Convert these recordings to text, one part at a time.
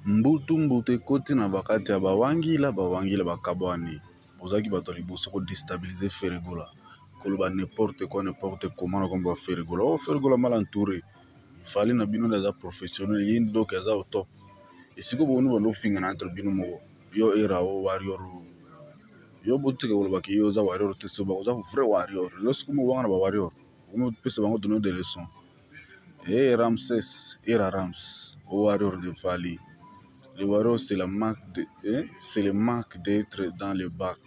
Mbutu mbutu ekoti na bakati ya bawangila, bawangila bakabwani. Bozalaki bato ya liboso ko destabiliser Ferre Gola, koloba n'importe quoi, n'importe comment na kombo ya Ferre Gola. Oh Ferre Gola mal entouré. Fally na bino nde aza professionnel, ye nde donc aza au top. Esiko boni bando fingana entre bino moko. Yo era o warrior. Yo botika koloba ke yo oza warrior te, soba oza vrai warrior. Yo sikoyo mowanga na ba warrior. Okomi pesa bango donner des leçons. Hey Ramsès, Era Rams, warrior de Fally. Le warrior, c'est la marque de, hein, c'est le marque d'être dans le bac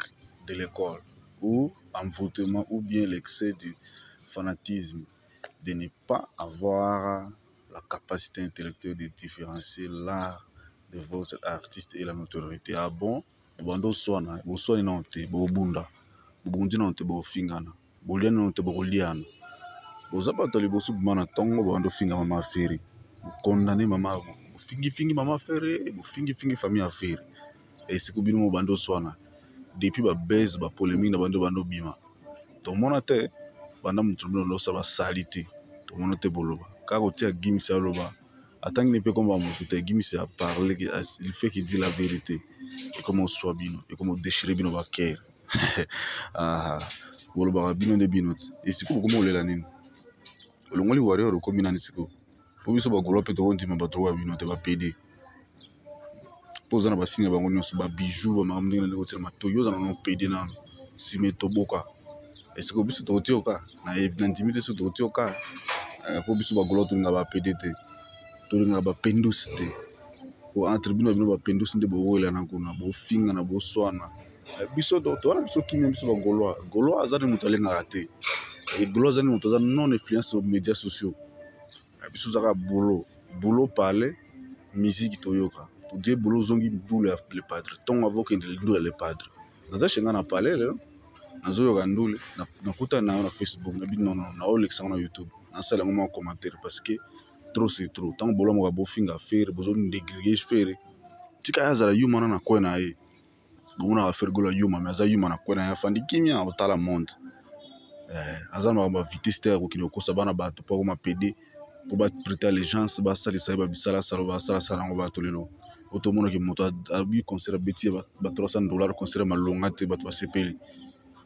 de l'école ou envoûtement ou bien l'excès du fanatisme de ne pas avoir la capacité intellectuelle de différencier l'art de votre artiste et la notoriété. Ah bon? Bobanda oswana, boswani nano te, bobunda, bobundi nano te, bofingana. Bolia nano te, bokoliana. Boza bato ya liboso bima na ntongo babanda ofinga mama Ferre, bokondane mama, bofingifingi mama Ferre, bofingifingi famille ya Ferre. Esiko bino mobanda oswana depuis ba buzz ba polemique na bando bando bima tomona te banda moto na bino bando osala basali te tomona te boloba kaka kotia Gims aloba atangi ne mpe komba moto te. Gims a parle, il fait qu'il dit la vérité, ekoma oswa bino, ekoma odéchire bino ba cœur. Ah, bolobaka bino nde bino ti esiko bokoma olela nini? Olongoli warrior, okomi nani sikoyo? Po biso bagolois mpe tokondima bato oyo ya bino te, bapede mpo oza na basinga bango nyonso, babiju, bamakambo ndenge na ndenge otia matoi. Oza nano pede nano nsima etoboka. Esiko biso tokotioka na ndimi te, so tokotioka mpo biso bagolois tolingaka bapede te, tolingaka bapendusi te. Po entre bino bino bapendusi nde bowelana kuna, bofingana, boswana. Biso towana biso kimia. Biso bagolois, gaulois aza nde moto alengaka te, gaulois aza nde moto aza non influence médias sociaux. Biso ozaka boulot, boulot, parler musique, toyoka todie boulot. Ozongi ndule ya Le Padre ntongo avokende ndule ya Le Padre. Naza chez nga na palais lelo, nazoyoka ndule, nakutani na yo na Facebook na bino nono, naolekisa ngo na YouTube, nasala yango mwa commentaire parce que trop c'est trop. Ntango bolamoka bofinga Ferre, bozonéglige Ferre. Tika ye azala yuma na kwe na ye. Bomonaka Ferre Gola yuma, mais aza yuma na kwe na ye, afandi kimia otala monde. Aza na makambo ya vitesse te ya kokende kokosa bana bato mpo akoma pede, mpo baprêter allégeance, basalisa ye babisalasala basalasala yango. Bato lelo oyo tomonaki moto abi concert, abeti ba 300 $, concert malonga te, bato basepeli.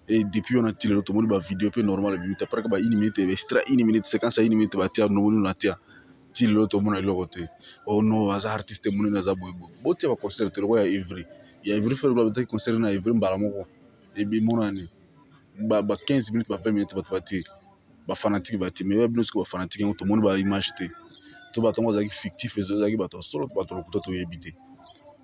Et depuis wana ti lelo tomoni bavideo mpe normal ebimi te, aparaka ba une minute, extra une minute, séquence ya une minute batia nomoni na tia. Ti lelo tomona eloko te. Oh non, aza artiste monene, aza boyeboye, botia baconcert te lokola ya Ivry. Ya Ivry, Ferre babetaki concert na Ivry mbala moko emonani ba 15 minutes, ba 20 minutes, bato batie, bafanatike batie. Mais oya bino soki bafanatike yango tomoni baimage te, to bato yango bazalaki fictif, ezalaki bato ya solo, bato lokuta, toyebi te.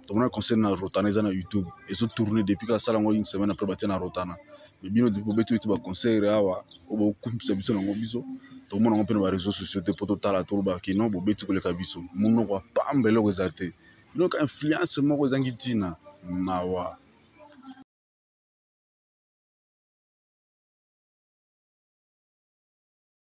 Tomona concert na Rotana, eza na YouTube, ezotourne depuis kaka asala yango une semaine après batie na Rotana. Mais bino depuis bobeti beti baconcert awa oyo bokumisa biso nango, biso tomona yango mpe na baréseau sociaux te mpo totala, toloba kino bobeti koleka biso. Monoko ya pamba, eloko eza te. Bino ka influence moko ezangi ntina, mawa.